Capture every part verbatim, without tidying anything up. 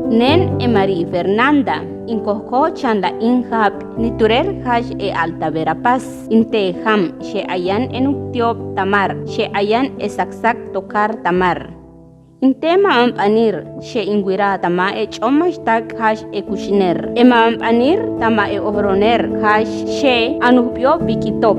Nen e María Fernanda, in kojko chanla in jab'i, niturel jash e Alta Verapaz. In tejam, she'ayan e nuktiyob ta mar, she'ayan e saksak tocar ta mar. In tey mamanbanir, she in wira tama e ch'omaxtak jash e kushner. E mamanbanir tama e ojroner jash she anujbiyob bik'itob.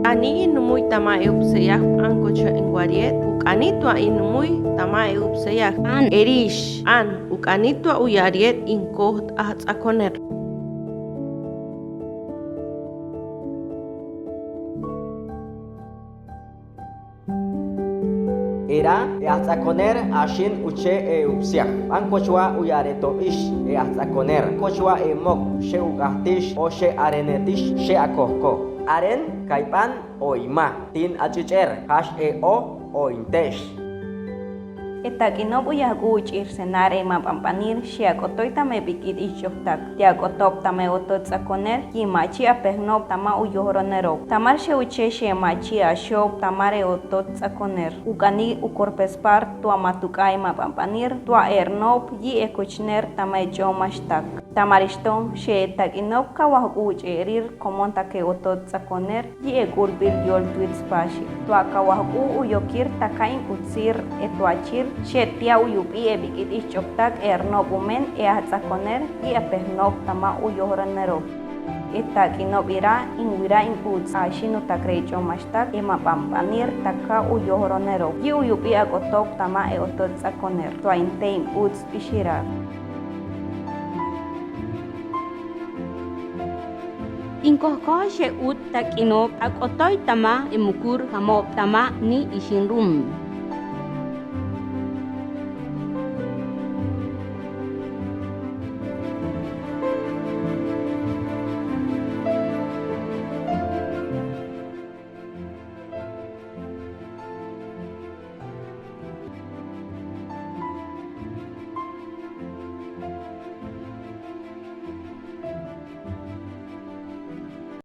Ani in numuy tama e ubseyaj, an kocha in wariet, uk'anitwa in numuy tama e ubseyaj, an erix, an uk'anitwa uyariet in kojt ajts'akoner. Ira e ajts'akoner ashin uche e ubseyaj. An kochwa uyaretobix e ajts'akoner, kochwa e mok, she uk'ajtix o she arenetix, she akojko. Aren kayban o ima, tin ach'uch'er, jash e o o intex. E tak'inob uyak'u uch'irsenar e mamanbanir, she ak'otoy tama e bik'it ich'ojtak. Ti ak'otob tama e otot ts'akoner, yi machi apejnob tama uyojronerob. Tamar she uche she machi ashob tamar e otot ts'akoner. Uk'ani ukorpespar tua matuk'a e mamanbanir, tua e'rnob yi e kuchner tama e ch'omaxtak. Tamar iston she e tak'inob kawajk'u uch'e'erir komon tak e otot ts'akoner, yi e k'ulbil yol twitspashi. Tua kawajk'u uyokir taka'in utsir e tuachil, she tia uyubi e bik'it ich'ojtak e'rnob umen e ajts'akoner yi apejnob tama uyojronerob. E tak'inob ira in wira in uts ashinutakre ch'omaxtak e mamanbanir taka uyojronerob. Yi uyubi ak'otob tama e otot ts'akoner. Tua inte in uts bixira. In kojko she ut tak'inob ak'otoy tama e mukur jamob tama ni ishinrum.